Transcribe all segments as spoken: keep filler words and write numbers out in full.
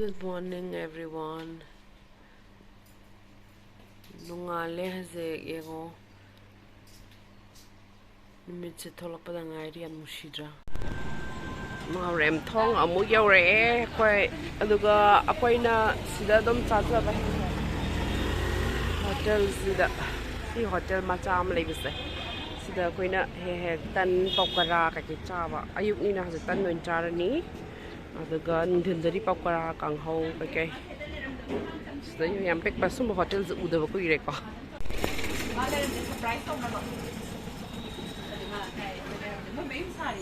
Good morning, everyone. ꯅꯣꯡꯉꯥꯜꯂꯦ ꯍꯧꯖꯤꯛ, ꯌꯦꯡꯉꯣ꯫ ꯅꯨꯃꯤꯠꯁꯦ ꯊꯣꯛꯂꯛꯄꯗ ꯉꯥꯏꯔꯤ, ꯌꯥꯝ ꯅꯨꯡꯁꯤꯗ꯭ꯔꯥ? ꯃꯥꯎꯔꯦꯝꯊꯣꯡ ꯑꯃꯨꯛ ꯌꯧꯔꯛꯑꯦ ꯑꯩꯈꯣꯏ꯫ ꯑꯗꯨꯒ ꯑꯩꯈꯣꯏꯅ ꯁꯤꯗ ꯑꯗꯨꯝ ꯆꯥꯖꯕ ꯍꯦꯛ ꯍꯦꯛ ꯍꯣꯇꯦꯜꯁꯤꯗ, ꯁꯤ ꯍꯣꯇꯦꯜ ꯃꯆꯥ ꯑꯃ ꯂꯩꯕꯁꯦ, ꯁꯤꯗ ꯑꯩꯈꯣꯏꯅ ꯍꯦꯛ ꯍꯦꯛ ꯇꯟ, ꯄꯀꯣꯔꯥ ꯀꯩꯀꯩ ꯆꯥꯕ꯫ ꯑꯌꯨꯛꯅꯤꯅ ꯍꯧꯖꯤꯛ ꯇꯟ ꯑꯣꯏꯅ ꯆꯥꯔꯅꯤ꯫ ꯑꯗꯨꯒ ꯅꯨꯡꯊꯤꯟꯗꯗꯤ ꯄꯀꯣꯔꯥ, ꯀꯥꯡꯍꯧ ꯀꯩꯀꯩ꯫ ꯁꯤꯗ ꯌꯥꯝ ꯄꯤꯛꯄ ꯁꯨꯝꯕ ꯍꯣꯇꯦꯜꯁꯦ ꯎꯗꯕ ꯀꯨꯏꯔꯦꯀꯣ꯫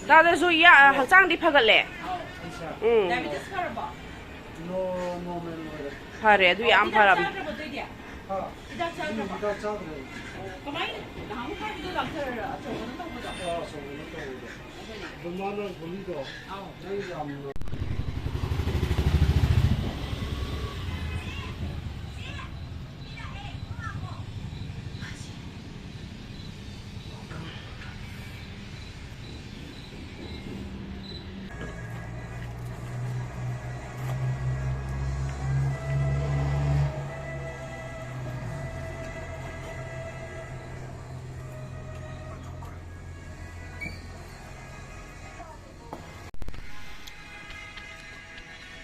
ꯆꯥꯗ꯭ꯔꯁꯨ ꯌꯥ-, ꯍꯛꯆꯥꯡꯗꯤ ꯐꯒꯠꯂꯦ꯫ ꯎꯝ꯫ ꯗꯥꯏꯕꯦꯇꯤꯁ ꯐꯔꯕꯣ? ꯅꯣ, ꯅꯣꯔꯃꯦꯜ ꯑꯣꯏꯔꯦ꯫ ꯐꯔꯦ, ꯑꯗꯨ ꯌꯥꯝ ꯍꯤꯗꯥꯛ ꯐꯔꯕꯅꯦ꯫ ꯆꯥꯗ꯭ꯔꯕꯣ ꯑꯗꯨꯏꯗꯤ? ꯍꯥ? ꯍꯤꯗꯥꯛ ꯆꯥꯗ꯭ꯔꯕꯣ? ꯍꯤꯗꯥꯛ ꯆꯥꯗ꯭ꯔꯦ꯫ ꯑꯣ, ꯀꯃꯥꯏꯅ ꯅꯍꯥꯟꯃꯨꯛ ꯍꯥꯏꯕꯗꯣ ꯗꯥꯛꯇꯔ ꯑꯆꯧꯕꯅ ꯇꯧꯕꯗꯣ? ꯑꯥ, ꯑꯆꯧꯕꯅ ꯇꯧꯕꯗꯣ꯫ ꯑꯗꯨꯅꯦ꯫ ꯑꯗꯨ ꯃꯥꯅ ꯒꯨꯂꯤꯗꯣ ꯑꯥꯎ꯫ ꯑꯩ ꯌꯥꯝꯅ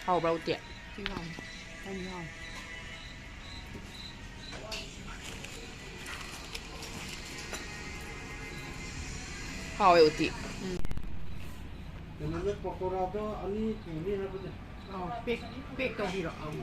ꯍꯥꯎꯕ꯭ꯔꯥ, ꯎꯇꯤ? ꯎꯇꯤ ꯍꯥꯎꯋꯦ꯫ ꯎꯇꯤ ꯍꯥꯎꯋꯦ꯫ ꯍꯥꯎꯋꯦ, ꯎꯇꯤ꯫ ꯎꯝ꯫ ꯀꯩꯅꯣꯅꯦ, ꯄꯀꯣꯔꯥꯗꯣ ꯑꯅꯤ ꯄꯨꯅꯤ ꯍꯥꯏꯕꯅꯦ꯫ ꯑꯧ, ꯄꯦꯛ, ꯄꯦꯛ ꯇꯧꯕꯤꯔꯣ꯫ ꯑꯧ꯫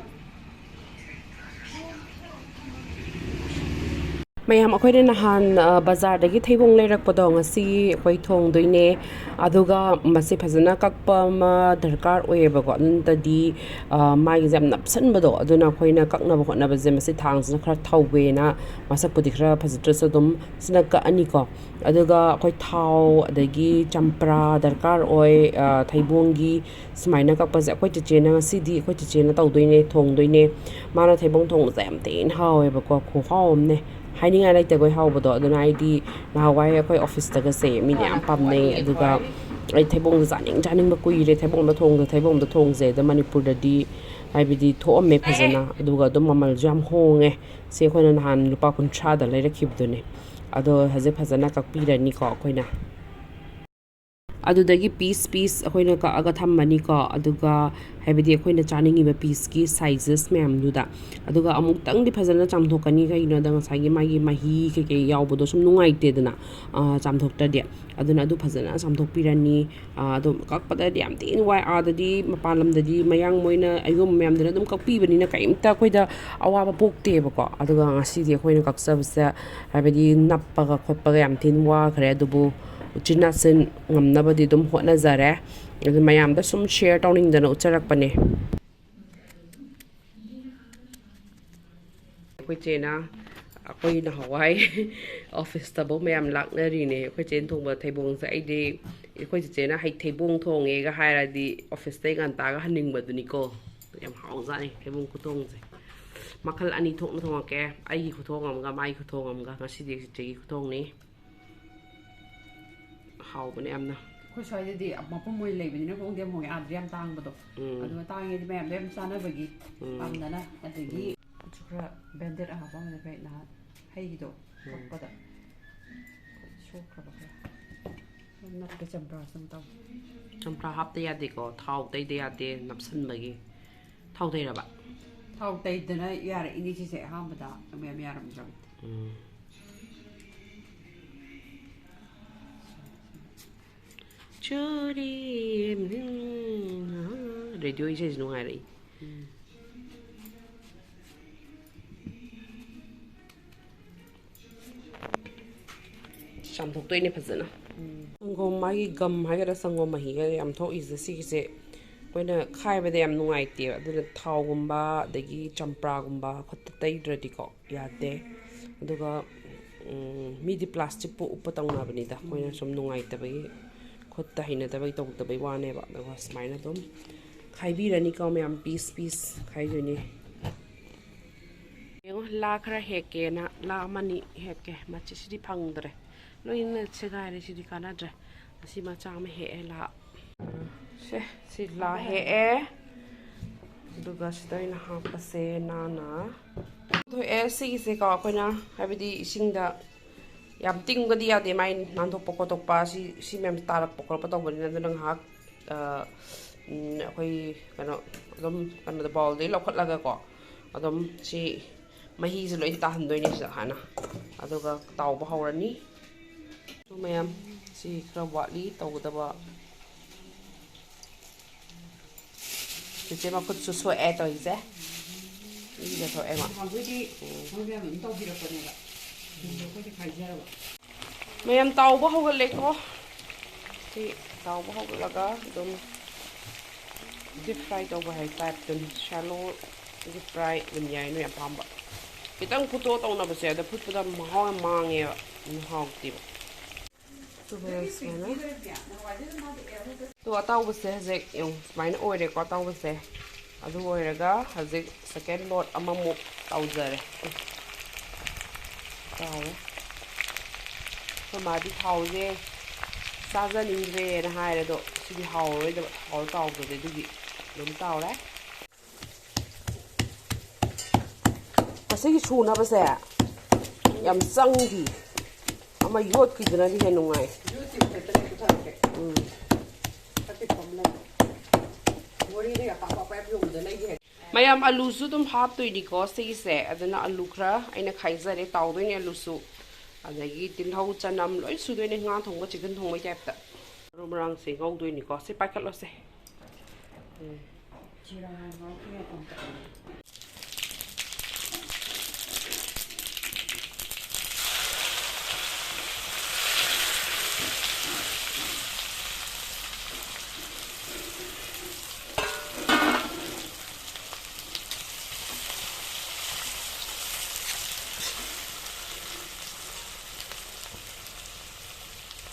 ꯃꯌꯥꯝ, ꯑꯩꯈꯣꯏꯅ ꯅꯍꯥꯟ, ꯑ, ꯕꯖꯥꯔꯗꯒꯤ ꯊꯩꯕꯣꯡ ꯂꯩꯔꯛꯄꯗꯣ ꯉꯁꯤ ꯑꯩꯈꯣꯏ ꯊꯣꯡꯗꯣꯏꯅꯦ꯫ ꯑꯗꯨꯒ ꯃꯁꯤ ꯐꯖꯅ ꯀꯛꯄ ꯑꯃ ꯗꯔꯀꯥꯔ ꯑꯣꯏꯌꯦꯕꯀꯣ꯫ ꯑꯗꯨ ꯅꯠꯇꯗꯤ, ꯑ, ꯃꯥꯒꯤꯁꯦ ꯌꯥꯝ ꯅꯞꯁꯟꯕꯗꯣ꯫ ꯑꯗꯨꯅ ꯑꯩꯈꯣꯏꯅ ꯀꯛꯅꯕ ꯍꯣꯠꯅꯕꯁꯦ ꯃꯁꯤ ꯊꯥꯡꯁꯤꯅ ꯈꯔ ꯊꯧꯋꯦꯅ, ꯃꯁꯛꯄꯨꯗꯤ ꯈꯔ ꯐꯖꯗ꯭ꯔꯁꯨ ꯑꯗꯨꯝ ꯁꯤꯅ ꯀꯛꯑꯅꯤꯀꯣ꯫ ꯑꯗꯨꯒ ꯑꯩꯈꯣꯏ ꯊꯥꯎ, ꯑꯗꯒꯤ ꯆꯝꯄ꯭ꯔꯥ ꯗꯔꯀꯥꯔ ꯑꯣꯏ, ꯑ, ꯊꯩꯕꯣꯡꯒꯤ ꯁꯨꯃꯥꯏꯅ ꯀꯛꯄꯁꯦ꯫ ꯑꯩꯈꯣꯏ ꯆꯦꯆꯦꯅ ꯉꯁꯤꯗꯤ, ꯑꯩꯈꯣꯏ ꯆꯦꯆꯦꯅ ꯇꯧꯗꯣꯏꯅꯦ, ꯊꯣꯡꯗꯣꯏꯅꯦ꯫ ꯃꯥꯅ ꯊꯩꯕꯣꯡ ꯊꯣꯡꯕꯁꯦ ꯌꯥꯝ ꯊꯤꯅ ꯍꯥꯎꯋꯦꯕꯀꯣ, ꯈꯨꯍꯥꯎ ꯑꯃꯅꯦ꯫ ꯍꯥꯏꯅꯤꯡꯉꯥꯏ ꯂꯩꯇꯈꯩ ꯍꯥꯎꯕꯗꯣ꯫ ꯑꯗꯨꯅ ꯑꯩꯗꯤ ꯅꯍꯥꯟꯋꯥꯏ ꯑꯩꯈꯣꯏ ꯑꯣꯐꯤꯁꯇꯒꯁꯦ ꯃꯤꯅ ꯌꯥꯝ ꯄꯥꯝꯅꯩ꯫ ꯑꯗꯨꯒ ꯑꯩ ꯊꯩꯕꯣꯡꯁꯦ ꯆꯥꯅꯤꯡ ꯆꯥꯅꯤꯡꯕ ꯀꯨꯏꯔꯦ, ꯊꯩꯕꯣꯡꯗ ꯊꯣꯡꯗ, ꯊꯩꯕꯣꯡꯗ ꯊꯣꯡꯁꯦ꯫ ꯑꯗ ꯃꯅꯤꯄꯨꯔꯗꯗꯤ, ꯍꯥꯏꯕꯗꯤ ꯊꯣꯛꯑꯝꯃꯦ ꯐꯖꯅ, ꯑꯗꯨꯒ ꯑꯗꯨꯝ ꯃꯃꯜꯁꯨ ꯌꯥꯝ ꯍꯣꯡꯉꯦ꯫ ꯁꯤ ꯑꯩꯈꯣꯏꯅ ꯅꯍꯥꯟ ꯂꯨꯄꯥ ꯀꯨꯟꯊ꯭ꯔꯥꯗ ꯂꯩꯔꯛꯈꯤꯕꯗꯨꯅꯦ꯫ ꯑꯗꯣ ꯍꯧꯖꯤꯛ ꯐꯖꯅ ꯀꯛꯄꯤꯔꯅꯤꯀꯣ ꯑꯩꯈꯣꯏꯅ꯫ ꯑꯗꯨꯗꯒꯤ ꯄꯤꯁ ꯄꯤꯁ ꯑꯩꯈꯣꯏꯅ ꯀꯛꯑꯒ ꯊꯝꯃꯅꯤꯀꯣ꯫ ꯑꯗꯨꯒ ꯍꯥꯏꯕꯗꯤ ꯑꯩꯈꯣꯏꯅ ꯆꯥꯅꯤꯡꯉꯤꯕ ꯄꯤꯁꯀꯤ ꯁꯥꯏꯖꯦꯁ ꯃꯌꯥꯝꯗꯨꯗ꯫ ꯑꯗꯨꯒ ꯑꯃꯨꯛꯇꯪꯗꯤ ꯐꯖꯅ ꯆꯥꯝꯊꯣꯛꯀꯅꯤ꯫ ꯀꯩꯒꯤꯅꯣꯗ ꯉꯁꯥꯏꯒꯤ ꯃꯥꯒꯤ ꯃꯍꯤ ꯀꯩꯀꯩ ꯌꯥꯎꯕꯗꯣ ꯁꯨꯝ ꯅꯨꯡꯉꯥꯏꯇꯦꯗꯅ, ꯑ, ꯆꯥꯝꯊꯣꯛꯇ꯭ꯔꯗꯤ꯫ ꯑꯗꯨꯅ ꯑꯗꯨ ꯐꯖꯅ ꯆꯥꯝꯊꯣꯛꯄꯤꯔꯅꯤ꯫ ꯑ, ꯑꯗꯨꯝ ꯀꯛꯄꯗꯗꯤ ꯌꯥꯝ ꯊꯤꯅ ꯋꯥꯏ꯫ ꯑꯥꯗꯗꯤ, ꯃꯄꯥꯟ ꯂꯝꯗꯗꯤ, ꯃꯌꯥꯡ ꯃꯣꯏꯅ ꯑꯌꯣꯟꯕ ꯃꯌꯥꯝꯗꯨꯅ ꯑꯗꯨꯝ ꯀꯛꯄꯤꯕꯅꯤꯅ ꯀꯔꯤꯝꯇ ꯑꯩꯈꯣꯏꯗ ꯑꯋꯥꯕ ꯄꯣꯛꯇꯦꯕꯀꯣ꯫ ꯑꯗꯨꯒ ꯉꯁꯤꯗꯤ ꯑꯩꯈꯣꯏꯅ ꯀꯛꯆꯕꯁꯦ, ꯍꯥꯏꯕꯗꯤ ꯅꯞꯄꯒ ꯈꯣꯠꯄꯒ ꯌꯥꯝ ꯊꯤꯅ ꯋꯥꯈ꯭ꯔꯦ꯫ ꯑꯗꯨꯕꯨ ꯎꯆꯤꯟ ꯅꯥꯆꯤꯟ ꯉꯝꯅꯕꯗꯤ ꯑꯗꯨꯝ ꯍꯣꯠꯅꯖꯔꯦ꯫ ꯑꯗꯨ ꯃꯌꯥꯝꯗ ꯁꯨꯝ ꯁꯤꯌꯔ ꯇꯧꯅꯤꯡꯗꯅ ꯎꯠꯆꯔꯛꯄꯅꯦ꯫ ꯑꯩꯈꯣꯏ ꯆꯦꯅ, ꯑꯩꯈꯣꯏ ꯅꯍꯥꯟꯋꯥꯏ ꯑꯣꯐꯤꯁꯇꯐꯧ ꯃꯌꯥꯝ ꯂꯥꯛꯅꯔꯤꯅꯦ ꯑꯩꯈꯣꯏ ꯆꯦꯅ ꯊꯣꯡꯕ ꯊꯩꯕꯣꯡꯁꯦ꯫ ꯑꯩꯗꯤ ꯑꯩꯈꯣꯏ ꯆꯦꯆꯦꯅ ꯍꯩ ꯊꯩꯕꯣꯡ ꯊꯣꯡꯉꯦꯒ ꯍꯥꯏꯔꯗꯤ ꯑꯣꯐꯤꯁꯇꯩ ꯉꯟꯇꯥꯒ ꯍꯟꯅꯤꯡꯕꯗꯨꯅꯤꯀꯣ꯫ ꯌꯥꯝ ꯍꯥꯎꯖꯥꯠꯅꯤ ꯊꯩꯕꯣꯡ ꯈꯨꯊꯣꯡꯁꯦ꯫ ꯃꯈꯜ ꯑꯅꯤ ꯊꯣꯛꯅ ꯊꯣꯡꯉꯛꯀꯦ, ꯑꯩꯒꯤ ꯈꯨꯊꯣꯡ ꯑꯃꯒ ꯃꯥꯒꯤ ꯈꯨꯊꯣꯡ ꯑꯃꯒ꯫ ꯉꯁꯤꯗꯤ ꯆꯦꯆꯦꯒꯤ ꯈꯨꯊꯣꯡꯅꯤ꯫ ꯍꯥꯎꯕꯅꯦ ꯌꯥꯝꯅ꯫ ꯑꯩꯈꯣꯏ ꯁ꯭ꯋꯥꯏꯗꯗꯤ ꯃꯄꯨꯝ ꯑꯣꯏꯅ ꯂꯩꯕꯅꯤꯅ ꯍꯣꯡꯗꯤ ꯌꯥꯝ ꯍꯣꯡꯉꯦ, ꯑꯥꯗꯗꯤ ꯌꯥꯝ ꯇꯥꯡꯕꯗꯣ꯫ ꯎꯝ꯫ ꯑꯗꯨꯒ ꯇꯥꯡꯉꯦꯗꯤ ꯃꯌꯥꯝꯗꯣ ꯌꯥꯝ ꯆꯥꯅꯕꯒꯤ ꯎꯝ꯫ ꯄꯥꯝꯗꯅ꯫ ꯑꯗꯒꯤ ꯎꯝ꯫ ꯑꯗꯨꯁꯨ ꯈꯔ ꯕꯦꯟꯗꯦꯠ ꯑꯍꯥꯞꯄ ꯑꯃ ꯂꯩꯔꯦ ꯅꯍꯥꯟ ꯍꯩꯒꯤꯗꯣ ꯎꯝ꯫ ꯀꯛꯄꯗ ꯁꯣꯛꯈ꯭ꯔꯕ ꯈꯔ꯫ ꯅꯠꯇ꯭ꯔ ꯆꯝꯄ꯭ꯔꯥꯁꯨ ꯑꯗꯨꯝ ꯇꯧ꯫ ꯆꯝꯄ꯭ꯔꯥ ꯍꯥꯞꯇ ꯌꯥꯗꯦꯀꯣ, ꯊꯥꯎ ꯇꯩꯗ ꯌꯥꯗꯦ ꯅꯞꯁꯟꯕꯒꯤ꯫ ꯊꯥꯎ ꯇꯩꯔꯕ? ꯊꯥꯎ ꯇꯩꯗꯅ ꯌꯥꯔꯛꯏꯅꯤ ꯁꯤꯁꯦ, ꯑꯍꯥꯟꯕꯗ ꯌꯥꯝ ꯌꯥꯔꯝꯗ꯭ꯔꯕꯅꯤ꯫ ꯎꯝ꯫ ꯆꯨꯔꯤ꯫ ꯔꯦꯗꯤꯑꯣ ꯏꯁꯩꯁꯤ ꯅꯨꯡꯉꯥꯏꯔꯛꯏ꯫ ꯎꯝ꯫ ꯆꯥꯝꯊꯣꯛꯇꯣꯏꯅꯦ ꯐꯖꯅ꯫ ꯎꯝ꯫ ꯁꯪꯒꯣꯝ, ꯃꯥꯒꯤ ꯒꯝ ꯍꯥꯏꯒꯗ꯭ꯔꯥ, ꯁꯪꯒꯣꯝ ꯃꯍꯤꯒ ꯌꯥꯝ ꯊꯣꯛꯏꯁꯦ, ꯁꯤꯒꯤꯁꯦ ꯑꯩꯈꯣꯏꯅ ꯈꯥꯏꯕꯗ ꯌꯥꯝ ꯅꯨꯡꯉꯥꯏꯇꯦꯕ꯫ ꯑꯗꯨꯅ ꯊꯥꯎꯒꯨꯝꯕ ꯑꯗꯒꯤ ꯆꯝꯄ꯭ꯔꯥꯒꯨꯝꯕ ꯈꯨꯠꯇ ꯇꯩꯗ꯭ꯔꯗꯤꯀꯣ ꯌꯥꯗꯦ꯫ ꯑꯗꯨꯒ, ꯎꯝ, ꯃꯤꯗꯤ ꯄ꯭ꯂꯥꯁꯇꯤꯛꯄꯨ ꯎꯞꯄ ꯇꯧꯅꯕꯅꯤꯗ, ꯑꯩꯈꯣꯏꯅ ꯁꯨꯝ ꯅꯨꯡꯉꯥꯏꯇꯕꯒꯤ ꯈꯨꯠꯇ ꯍꯩꯅꯗꯕꯒꯤ ꯇꯧꯗꯕꯩ ꯋꯥꯅꯦꯕ꯫ ꯑꯗꯨꯒ ꯁꯨꯃꯥꯏꯅ ꯑꯗꯨꯝ ꯈꯥꯏꯕꯤꯔꯅꯤꯀꯣ ꯃꯌꯥꯝ, ꯄꯤꯁ ꯄꯤꯁ ꯈꯥꯏꯗꯣꯏꯅꯦ꯫ ꯌꯦꯡꯉꯣ, ꯂꯥ ꯈꯔ ꯍꯦꯛꯀꯦꯅ ꯂꯥ ꯑꯃꯅꯤ ꯍꯦꯛꯀꯦ꯫ ꯃꯆꯤꯁꯤꯗꯤ ꯐꯪꯗ꯭ꯔꯦ, ꯂꯣꯏꯅ ꯁꯦꯒꯥꯏꯔꯦ꯫ ꯁꯤꯗꯤ ꯀꯥꯟꯅꯗ꯭ꯔꯦ꯫ ꯑꯁꯤ ꯃꯆꯥ ꯑꯃ ꯍꯦꯛꯑꯦ ꯂꯥ꯫ ꯁꯦ, ꯁꯤ ꯂꯥ ꯍꯦꯛꯑꯦ꯫ ꯑꯗꯨꯒ ꯁꯤꯗ ꯑꯣꯏꯅ ꯍꯥꯞꯄꯁꯦ ꯅꯥꯟꯅ꯫ ꯊꯣꯛꯑꯦ ꯁꯤꯒꯤꯁꯦꯀꯣ, ꯑꯩꯈꯣꯏꯅ ꯍꯥꯏꯕꯗꯤ ꯏꯁꯤꯡꯗ ꯌꯥꯝ ꯇꯤꯡꯕꯗꯤ ꯌꯥꯗꯦ, ꯃꯥꯏ ꯅꯥꯟꯊꯣꯛꯄ ꯈꯣꯠꯇꯣꯛꯄ꯫ ꯁꯤ, ꯁꯤ ꯃꯌꯥꯝ ꯇꯥꯔꯛꯄ ꯈꯣꯠꯄ ꯇꯧꯕꯅꯤꯅ꯫ ꯑꯗꯨꯅ ꯉꯥꯏꯍꯥꯛ, ꯑ, ꯎꯝ, ꯑꯩꯈꯣꯏ ꯀꯩꯅꯣ, ꯑꯗꯨꯝ ꯀꯩꯅꯣꯗ, ꯕꯥꯎꯜꯗꯒꯤ ꯂꯧꯈꯠꯂꯒꯀꯣ, ꯑꯗꯨꯝ ꯁꯤ ꯃꯍꯤꯁꯦ ꯂꯣꯏ ꯇꯥꯍꯟꯗꯣꯏꯅꯦ ꯁꯤꯗ ꯍꯥꯟꯅ꯫ ꯑꯗꯨꯒ ꯇꯥꯎꯕ ꯍꯧꯔꯅꯤ꯫ ꯃꯌꯥꯝ ꯁꯤ ꯈꯔ ꯋꯥꯠꯂꯤ ꯇꯧꯒꯗꯕ꯫ ꯆꯤꯆꯦ ꯃꯈꯨꯠꯁꯨ ꯁꯣꯛꯑꯦ ꯇꯧꯔꯤꯁꯦ꯫ ꯏꯒ ꯊꯣꯛꯑꯦ ꯃꯥ꯫ ꯅꯍꯥꯟꯈꯣꯏꯗꯤ ꯃꯣꯏ ꯃꯌꯥꯝ ꯑꯗꯨꯝ ꯇꯧꯕꯤꯔꯛꯄꯅꯦꯕ꯫ ꯑꯗꯨꯗ ꯑꯩꯈꯣꯏꯗꯤ ꯍꯥꯏꯖꯔꯕ꯫ ꯃꯌꯥꯝ ꯇꯥꯎꯕ ꯍꯧꯒꯠꯂꯦꯀꯣ꯫ ꯁꯤ ꯇꯥꯎꯕ ꯍꯧꯒꯠꯂꯒ ꯑꯗꯨꯝ ꯗꯤꯞ ꯐ꯭ꯔꯥꯏ ꯇꯧꯕ ꯍꯥꯏ ꯇꯥꯏꯞꯇꯨꯅꯤ꯫ ꯁꯥꯂꯣ ꯗꯤꯞ ꯐ꯭ꯔꯥꯏ ꯑꯗꯨꯝ ꯌꯥꯏ, ꯅꯣꯏ ꯑꯄꯥꯝꯕ꯫ ꯈꯤꯇꯪ ꯐꯨꯠꯇꯣꯛꯑ ꯇꯧꯅꯕꯁꯦ ꯑꯗ ꯐꯨꯠꯄꯗ ꯃꯍꯥꯎ ꯌꯥꯝ ꯃꯥꯡꯉꯦꯕ꯫ ꯑꯗꯨꯝ ꯍꯥꯎꯇꯦꯕ꯫ ꯑꯗꯨꯒ ꯁꯨꯃꯥꯏꯅ꯫ ꯑꯗꯣ ꯑꯇꯥꯎꯕꯁꯦ ꯍꯧꯖꯤꯛ ꯌꯦꯡꯉꯨ, ꯁꯨꯃꯥꯏꯅ ꯑꯣꯏꯔꯦꯀꯣ ꯑꯇꯥꯎꯕꯁꯦ꯫ ꯑꯗꯨ ꯑꯣꯏꯔꯒ ꯍꯧꯖꯤꯛ ꯁꯦꯀꯦꯟ ꯂꯣꯠ ꯑꯃꯃꯨꯛ ꯇꯥꯎꯖꯔꯦ꯫ ꯇꯥꯎꯔꯦ꯫ ꯑꯩꯈꯣꯏ ꯃꯥꯗꯤ ꯊꯥꯎꯁꯦ ꯆꯥꯖꯅꯤꯡꯗ꯭ꯔꯦꯅ ꯍꯥꯏꯔꯦ, ꯑꯗꯣ ꯁꯤꯗꯤ ꯍꯥꯎꯔꯔꯣꯏꯗꯕ, ꯊꯥꯎ ꯇꯥꯎꯗ꯭ꯔꯗꯤ꯫ ꯑꯗꯨꯒꯤ ꯑꯗꯨꯝ ꯇꯥꯎꯔꯦ꯫ ꯃꯁꯤꯒꯤ ꯁꯨꯅꯕꯁꯦ ꯌꯥꯝ ꯆꯪꯗꯤ꯫ ꯑꯃ ꯌꯣꯠꯈꯤꯗꯨꯅꯗꯤ ꯍꯦꯟꯅ ꯅꯨꯡꯉꯥꯏ꯫ ꯌꯣꯠꯈꯤꯕ ꯈꯛꯇꯅꯦ ꯄꯨꯊꯔꯛꯀꯦ꯫ ꯎꯝ꯫ ꯐꯠꯇꯦ ꯐꯝ ꯂꯩ꯫ ꯃꯣꯔꯦꯗ ꯌꯥꯝ ꯄꯥꯛ ꯄꯥꯛ ꯄꯥꯛ ꯌꯣꯟꯕꯗ ꯂꯩꯒꯦ ꯍꯥꯏ꯫ ꯃꯌꯥꯝ, ꯑꯂꯨꯁꯨ ꯑꯗꯨꯝ ꯍꯥꯞꯇꯣꯏꯅꯤꯀꯣ ꯁꯤꯒꯤꯁꯦ꯫ ꯑꯗꯨꯅ ꯑꯂꯨ ꯈꯔ ꯑꯩꯅ ꯈꯥꯏꯖꯔꯦ, ꯇꯥꯎꯗꯣꯏꯅꯦ ꯑꯂꯨꯁꯨ꯫ ꯑꯗꯒꯤ ꯇꯤꯜꯍꯧ, ꯆꯅꯝ ꯂꯣꯏ ꯁꯨꯗꯣꯏꯅꯦ, ꯉꯥ ꯊꯣꯡꯕ, ꯆꯤꯛꯀꯟ ꯊꯣꯡꯕꯩ ꯇꯥꯏꯞꯇ꯫ ꯃꯔꯨ ꯃꯔꯥꯡꯁꯦ ꯉꯧꯗꯣꯏꯅꯤꯀꯣ꯫ ꯁꯤ ꯄꯥꯏꯈꯠꯂꯣꯁꯦ꯫ ꯎꯝ꯫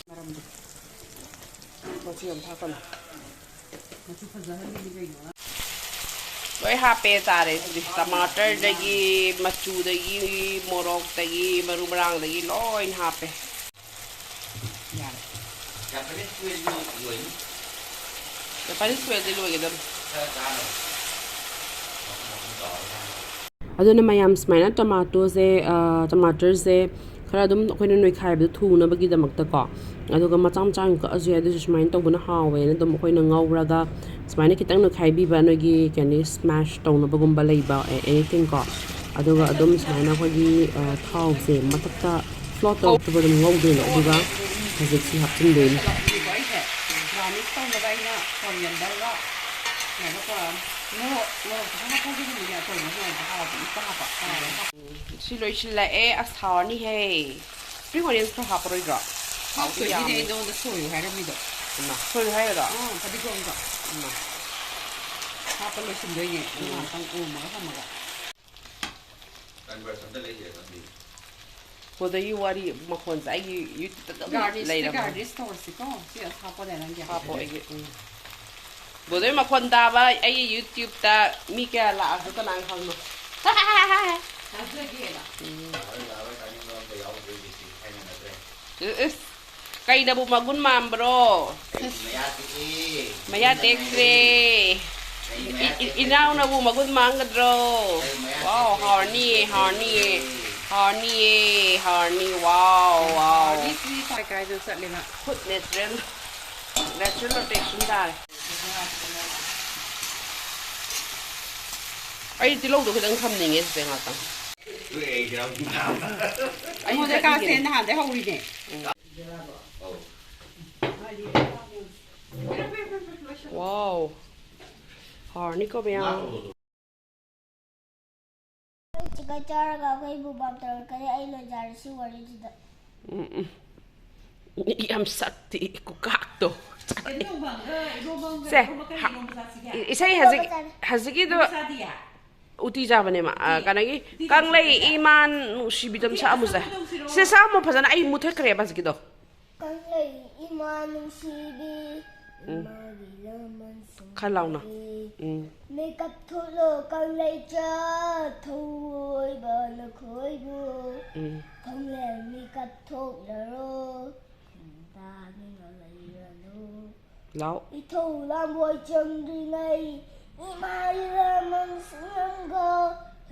ꯃꯔꯝꯗꯣ꯫ ꯃꯆꯨ ꯌꯥꯝ ꯊꯥꯛꯀꯅꯨ꯫ ꯃꯆꯨ ꯐꯖꯍꯜꯂꯤꯅꯤ ꯀꯩꯅꯣ꯫ ꯂꯣꯏ ꯍꯥꯞꯄꯦ ꯇꯥꯔꯦ ꯁꯤꯗꯤ꯫ ꯇꯃꯥꯇꯔꯗꯒꯤ, ꯃꯆꯨꯗꯒꯤ, ꯃꯣꯔꯣꯛꯇꯒꯤ, ꯃꯔꯨ ꯃꯔꯥꯡꯗꯒꯤ ꯂꯣꯏ ꯍꯥꯞꯄꯦ꯫ ꯌꯥꯔꯦ꯫ ꯖꯄꯥꯅꯤꯁ ꯀꯨꯏꯜꯗꯤ ꯂꯣꯏꯅꯤ꯫ ꯖꯄꯥꯅꯤꯁ ꯀꯨꯏꯜꯗꯤ ꯂꯣꯏꯒꯗꯕꯅꯤ꯫ ꯈꯔ ꯆꯥꯅꯕ꯫ ꯑꯗꯨꯅ ꯃꯌꯥꯝ ꯁꯨꯃꯥꯏꯅ ꯇꯣꯃꯥꯇꯣꯁꯦ, ꯑ, ꯇꯃꯥꯇꯔꯁꯦ ꯈꯔ ꯑꯗꯨꯝ ꯑꯩꯈꯣꯏꯅ ꯅꯣꯏꯈꯥꯏꯕꯗꯣ ꯊꯨꯅꯕꯒꯤꯗꯃꯛꯇꯀꯣ, ꯑꯗꯨꯒ ꯃꯆꯥ ꯃꯆꯥ ꯑꯣꯏꯅ ꯀꯛꯑꯁꯨ ꯌꯥꯏ, ꯑꯗꯨꯁꯨ ꯁꯨꯃꯥꯏꯅ ꯇꯧꯕꯅ ꯍꯥꯎꯋꯦꯅ ꯑꯗꯨꯝ ꯑꯩꯈꯣꯏꯅ ꯉꯧꯔꯒ ꯁꯨꯃꯥꯏꯅ ꯈꯤꯇꯪ ꯅꯣꯏꯈꯥꯏꯕꯤꯕ, ꯅꯣꯏꯒꯤ ꯀꯩ ꯍꯥꯏꯅꯤ, ꯁ꯭ꯃꯦꯁ ꯇꯧꯅꯕꯒꯨꯝꯕ ꯂꯩꯕ, ꯑꯦ, ꯑꯦꯅꯤꯊꯤꯡ ꯀꯣ, ꯑꯗꯨꯒ ꯑꯗꯨꯝ ꯁꯨꯃꯥꯏꯅ ꯑꯩꯈꯣꯏꯒꯤ, ꯑ, ꯊꯥꯎꯁꯦ ꯃꯊꯛꯇ ꯐ꯭ꯂꯣꯠ ꯇꯧꯔꯛꯇꯕ ꯑꯗꯨꯝ ꯉꯧꯗꯣꯏꯅꯦ, ꯑꯗꯨꯒ ꯍꯧꯖꯤꯛꯁꯤ ꯍꯥꯞꯆꯤꯟꯗꯣꯏꯅꯦ꯫ ꯒꯥꯔꯅꯤꯁ ꯇꯧꯅꯕ ꯑꯩꯅ ꯀꯣꯔꯤꯌꯦꯟꯗꯔꯒ ꯀꯩꯅꯣꯒ ꯇꯧꯔꯒ ꯃꯣꯔꯣꯛ, ꯃꯣꯔꯣꯛ ꯈꯤꯇꯪ ꯃꯈꯣꯡꯗꯒꯤꯗꯤꯅꯦ ꯑꯆꯧꯕ ꯃꯌꯥꯝꯗꯣ ꯍꯥꯎꯕꯅꯤ꯫ ꯑꯝꯇ ꯍꯥꯞꯄ꯫ ꯁꯤ ꯂꯣꯏꯁꯤꯜꯂꯛꯑꯦ꯫ ꯑꯁ, ꯍꯥꯎꯔꯅꯤꯍꯦ꯫ ꯁ꯭ꯄ꯭ꯔꯤꯡ ꯑꯣꯅꯤꯌꯟꯁ ꯈꯔ ꯍꯥꯞꯄꯔꯣꯏꯗ꯭ꯔꯣ? ꯍꯥꯎꯗꯤ ꯍꯥꯞꯇꯣꯏꯅꯤꯅꯦ, ꯌꯥꯝꯃꯦ꯫ ꯑꯩ ꯅꯉꯣꯟꯗ ꯁꯣꯏꯌꯨ ꯍꯥꯏꯔꯝꯃꯤꯗꯣ꯫ ꯏꯃꯥ, ꯁꯣꯏꯌꯨ ꯍꯥꯏꯔꯤꯔꯣ? ꯑꯥ, ꯐꯗꯤꯒꯣꯝꯒ꯫ ꯏꯃꯥ꯫ ꯍꯥꯞꯄ ꯂꯣꯏꯁꯤꯟꯗꯣꯏꯅꯦ꯫ ꯑꯗꯨ ꯎꯝ꯫ ꯉꯥꯏꯍꯥꯛꯇꯪ ꯑꯣꯝꯃꯒ ꯊꯝꯃꯒ꯫ ꯀꯟꯚꯔꯁ ꯑꯝꯇ ꯂꯩꯇ꯭ꯔꯦ ꯈꯪꯗꯦ꯫ ꯕ꯭ꯔꯣꯗꯔꯒꯤ ꯋꯥꯔꯤ ꯃꯈꯣꯟꯁꯦ ꯑꯩꯒꯤ ꯌꯨꯇ꯭ꯌꯨꯕꯇ ꯑꯗꯨꯝ ꯒꯥꯔꯅꯤꯁ, ꯂꯩꯔꯝꯃꯦ꯫ ꯒꯥꯔꯅꯤꯁ ꯇꯧꯔꯁꯤꯀꯣ꯫ ꯁꯤ ꯑꯁꯥꯄꯗ ꯅꯪꯒꯤ꯫ ꯍꯥꯞꯄꯣ ꯑꯩꯒꯤ, ꯎꯝ꯫ ꯕ꯭ꯔꯣꯗꯔꯒꯤ ꯃꯈꯣꯟ ꯇꯥꯕ ꯑꯩꯒꯤ ꯌꯨꯇ꯭ꯌꯨꯕꯇ ꯃꯤ ꯀꯌꯥ ꯂꯥꯛꯑꯁꯨ ꯀꯅꯥꯅ ꯈꯪꯕ? ꯊꯥꯖꯒꯦꯅ꯫ ꯎꯝ꯫ ꯂꯥꯛꯑꯔꯣꯏ, ꯂꯥꯛꯑꯔꯣꯏ, ꯇꯥꯅꯤꯡꯕ ꯑꯝꯇ ꯌꯥꯎꯗ꯭ꯔꯦ ꯍꯧꯖꯤꯛꯇꯤ, ꯊꯥꯏꯅ ꯅꯠꯇ꯭ꯔꯦ꯫ ꯏꯁ, ꯏꯁ꯫ ꯀꯩꯅꯕꯨ ꯃꯒꯨꯟ ꯃꯥꯟꯕ꯭ꯔꯣ? ꯑꯩ ꯃꯌꯥ ꯇꯦꯛꯑꯦ꯫ ꯃꯌꯥ ꯇꯦꯛꯈ꯭ꯔꯦ꯫ ꯑꯩ ꯃꯌꯥ ꯏ-, ꯏ-, ꯇꯦꯛꯈ꯭ꯔꯦ꯫ ꯏꯅꯥꯎꯅꯕꯨ ꯃꯒꯨꯟ ꯃꯥꯡꯒꯗ꯭ꯔꯣ? ꯑꯩ ꯃꯌꯥ ꯋꯥꯎ, ꯇꯦꯛꯈ꯭ꯔꯦ꯫ ꯍꯥꯎꯔꯅꯤꯌꯦ, ꯍꯥꯎꯔꯅꯤꯌꯦ꯫ ꯍꯥꯎꯔꯅꯤꯌꯦ, ꯍꯥꯎꯔꯅꯤ, ꯋꯥꯎ, ꯋꯥꯎ꯫ ꯍꯥꯎꯔꯅꯤ, ꯁꯤ ꯀꯥꯏ ꯀꯥꯏꯗ ꯆꯠꯂꯦꯕ? ꯈꯨꯠ ꯅꯦꯆꯔꯦꯜ, ꯅꯦꯆꯔꯦꯜ ꯔꯣꯇꯦꯁꯟ ꯇꯥꯔꯦ꯫ ꯑꯩ ꯇꯤꯜꯍꯧꯗꯣ ꯈꯤꯇꯪ ꯊꯝꯅꯤꯡꯉꯦ ꯁꯤꯗ ꯉꯥꯛꯇꯪ꯫ ꯑꯩꯉꯣꯟꯗ ꯀꯥꯁꯦ ꯅꯍꯥꯟꯗꯩ ꯍꯧꯔꯤꯅꯦ꯫ ꯋꯥꯎ꯫ ꯍꯥꯎꯔꯅꯤꯀꯣ ꯃꯌꯥꯝ꯫ ꯆꯤꯛꯀꯟ ꯆꯥꯔꯒ ꯑꯩꯈꯣꯏꯕꯨ ꯕꯥꯝ ꯇꯧꯔꯛꯀꯅꯤ꯫ ꯑꯩ ꯂꯣꯏꯖꯔꯦ ꯁꯤ ꯋꯥꯔꯤꯁꯤꯗ꯫ ꯎꯝ, ꯎꯝ꯫ ꯌꯥꯝ ꯁꯛꯇꯤ ꯀꯨꯀꯥꯛꯇꯣ꯫ ꯀꯩꯅꯣ ꯇꯧꯕ ꯑꯃꯒ, ꯏꯔꯣꯝꯕ ꯑꯃꯒ, ꯁꯦ, ꯏꯔꯣꯝꯕ ꯀꯔꯤ ꯍꯥ-, ꯏꯔꯣꯝꯕ ꯆꯥꯁꯤꯒꯦ? ꯏ-, ꯏꯁꯩ ꯍꯧꯖꯤꯛ, ꯏꯔꯣꯝꯕ ꯆꯥꯅꯤ꯫ ꯍꯧꯖꯤꯛꯀꯤꯗꯣ ꯏꯔꯣꯝꯕ ꯆꯥꯗꯤꯌꯦ? ꯎꯇꯤ ꯆꯥꯕꯅꯦ ꯃꯥ꯫ ꯑ, ꯎꯇꯤ ꯀꯩꯅꯣꯒꯤ ꯆꯥꯁꯤꯒꯦ? ꯀꯪꯂꯩ ꯏꯃꯥꯟ ꯅꯨꯡꯁꯤꯕꯤꯗꯣ ꯑꯃ ꯎꯇꯤ ꯁꯛꯑꯝꯃꯨꯁꯦ꯫ ꯑꯁꯪꯕ ꯇꯧꯁꯤꯔꯣ? ꯁꯦ, ꯁꯛꯑꯝꯃꯣ ꯐꯖꯅ꯫ ꯑꯩ ꯃꯨꯊꯠꯈ꯭ꯔꯦꯕ ꯍꯧꯖꯤꯛꯀꯤꯗꯣ꯫ ꯀꯪꯂꯩ ꯏꯃꯥ ꯅꯨꯡꯁꯤꯕꯤ, ꯎꯝ꯫ ꯏꯃꯥꯒꯤ ꯂꯃꯟ ꯈꯔ ꯂꯥꯎꯅ꯫ ꯁꯤꯡꯕꯤ꯫ ꯎꯝ꯫ ꯃꯤꯀꯞ ꯊꯣꯛꯂꯣ ꯀꯪꯂꯩꯆꯥ, ꯊꯧꯑꯣꯏꯕ ꯅꯈꯣꯏꯕꯨ꯫ ꯎꯝ꯫ ꯈꯪꯂꯦꯟ ꯃꯤꯀꯞ ꯊꯣꯛꯂꯔꯣ, ꯈꯨꯟꯗꯥꯗꯨꯅ ꯂꯩꯔꯅꯨ꯫ ꯂꯥꯎ꯫ ꯏꯊꯧ ꯂꯥꯡꯕꯣꯏ ꯆꯪꯗ꯭ꯔꯤꯉꯩ, ꯏꯃꯥꯒꯤ ꯂꯃꯟ ꯁꯤꯡꯂꯝꯒ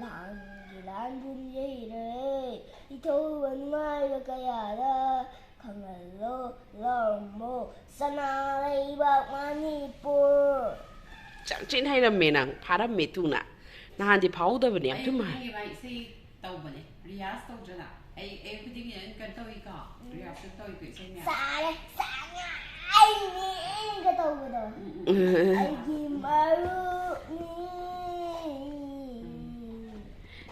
ꯂꯥꯟꯒꯤ ꯂꯥꯟꯕꯨ ꯌꯩꯔꯦ꯫ ꯏꯊꯧꯕ ꯅꯨꯡꯉꯥꯏꯕ ꯀꯌꯥꯗ ꯈꯪꯍꯜꯂꯣ, ꯂꯥꯎꯔꯝꯃꯣ, ꯁꯅꯥ ꯂꯩꯕꯥꯛ ꯃꯅꯤꯄꯨꯔ꯫ ꯌꯥꯝ ꯊꯤꯅ ꯍꯩꯔꯝꯃꯦ ꯅꯪ, ꯐꯥꯔꯝꯃꯦ ꯊꯨꯅ꯫ ꯅꯍꯥꯟꯗꯤ ꯐꯥꯍꯧꯗꯕꯅꯦ, ꯌꯥꯝ ꯑꯌꯨꯛ ꯊꯨꯅ꯫ ꯈꯨꯗꯤꯡꯒꯤ ꯃꯥ ꯏꯁꯩ ꯇꯧꯕꯅꯦ, ꯔꯤꯌꯥꯁ ꯇꯧꯗ꯭ꯔꯅ? ꯑꯩ ꯑꯌꯨꯛ ꯈꯨꯗꯤꯡꯒꯤ ꯑꯗꯨꯝ ꯀꯩꯅꯣ ꯇꯧꯏꯀꯣ, ꯔꯤꯌꯥꯁꯁꯨ ꯇꯧꯏꯀꯣ ꯏꯁꯩ ꯃꯌꯥꯝ꯫ ꯁꯥꯔꯦ, ꯁꯥꯔꯦ, ꯑꯩꯅꯦꯒ ꯇꯧꯕꯗꯣ꯫ ꯎꯝ, ꯎꯝ꯫ ꯑꯩꯒꯤ ꯃꯔꯨꯞꯅꯤ꯫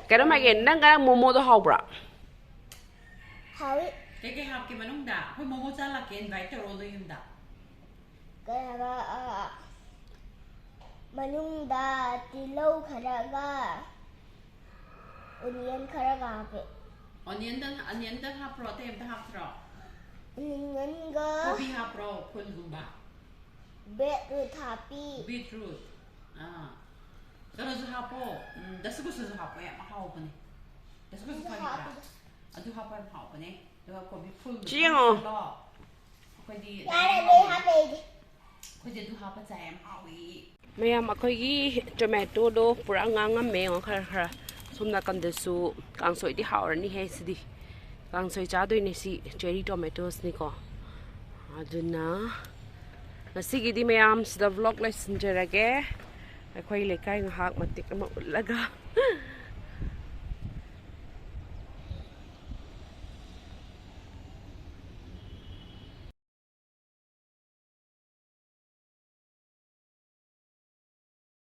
ꯀꯩꯅꯣꯝ ꯍꯥꯏꯒꯦ, ꯅꯪ ꯉꯔꯥꯡ ꯃꯣꯃꯣꯗꯣ ꯍꯥꯎꯕ꯭ꯔꯥ? ꯍꯥꯎꯏ꯫ ꯀꯩꯀꯩ ꯍꯥꯞꯀꯦ ꯃꯅꯨꯡꯗ? ꯑꯩꯈꯣꯏ ꯃꯣꯃꯣ ꯆꯥ ꯂꯥꯛꯀꯦ, invite ꯇꯧꯔꯛꯑꯣ ꯅꯣꯏ ꯌꯨꯝꯗ꯫ ꯀꯩ ꯍꯥꯏꯕ, ꯑ, ꯃꯅꯨꯡꯗ ꯇꯤꯜꯍꯧ ꯈꯔꯒ, onion ꯈꯔꯒ ꯍꯥꯞꯄꯦ꯫ Onionꯗꯪ, onionꯗꯪ ꯍꯥꯞꯄ꯭ꯔꯣ? ꯑꯇꯩ ꯑꯝꯇ ꯍꯥꯞꯇ꯭ꯔꯣ? Onionꯒ ꯀꯣꯕꯤ ꯍꯥꯞꯄ꯭ꯔꯣ? ꯐꯨꯜꯒꯨꯝꯕ? Beetroot ꯍꯥꯞꯄꯤ꯫ Beetroot꯫ ꯑꯥ꯫ ꯀꯩꯅꯣꯁꯨ ꯍꯥꯞꯄꯣ꯫ ꯎꯝ, ꯗꯁꯀꯨꯁꯁꯨ ꯍꯥꯞꯄꯣ, ꯌꯥꯝ ꯍꯥꯎꯕꯅꯦ꯫ ꯗꯁꯀꯨꯁꯁꯨ ꯑꯗꯨꯁꯨ ꯈꯪꯉꯤꯗ꯭ꯔꯥ? ꯍꯥꯞꯄꯤꯗ꯫ ꯑꯗꯨ ꯍꯥꯞꯄ ꯌꯥꯝ ꯍꯥꯎꯕꯅꯦ꯫ ꯑꯗꯨꯒ ꯀꯣꯕꯤ ꯐꯨꯜꯗꯣ ꯁꯤ ꯌꯦꯡꯉꯣ꯫ ꯍꯥꯞꯆꯜꯂꯣ꯫ ꯑꯩꯈꯣꯏꯗꯤ ꯌꯥꯔꯦ, ꯑꯗꯨꯃꯥꯏꯅ ꯂꯣꯏ ꯍꯥꯞꯄꯦ ꯑꯩꯗꯤ꯫ ꯑꯩꯈꯣꯏꯗꯤ ꯑꯗꯨ ꯍꯥꯞꯄ ꯆꯥꯏ, ꯌꯥꯝ ꯍꯥꯎꯏ꯫ ꯃꯌꯥꯝ, ꯑꯩꯈꯣꯏꯒꯤ tomatoꯗꯣ ꯄꯨꯔꯥ ꯉꯥꯡꯉꯝꯃꯦ ꯌꯦꯡꯉꯣ, ꯈꯔ ꯈꯔ꯫ ꯁꯣꯝ ꯅꯥꯀꯟꯗꯁꯨ ꯀꯥꯡꯁꯣꯏꯗꯤ ꯍꯥꯎꯔꯅꯤꯍꯦ ꯁꯤꯗꯤ꯫ ꯀꯥꯡꯁꯣꯏ ꯆꯥꯗꯣꯏꯅꯦ ꯁꯤ, cherry tomatoesꯅꯤꯀꯣ꯫ ꯑꯗꯨꯅ ꯉꯁꯤꯒꯤꯗꯤ ꯃꯌꯥꯝ ꯁꯤꯗ vlog ꯂꯣꯏꯁꯤꯟꯖꯔꯒꯦ꯫ ꯑꯩꯈꯣꯏ ꯂꯩꯀꯥꯏ ꯉꯥꯏꯍꯥꯛ ꯃꯇꯦꯛ ꯑꯃ ꯎꯠꯂꯒ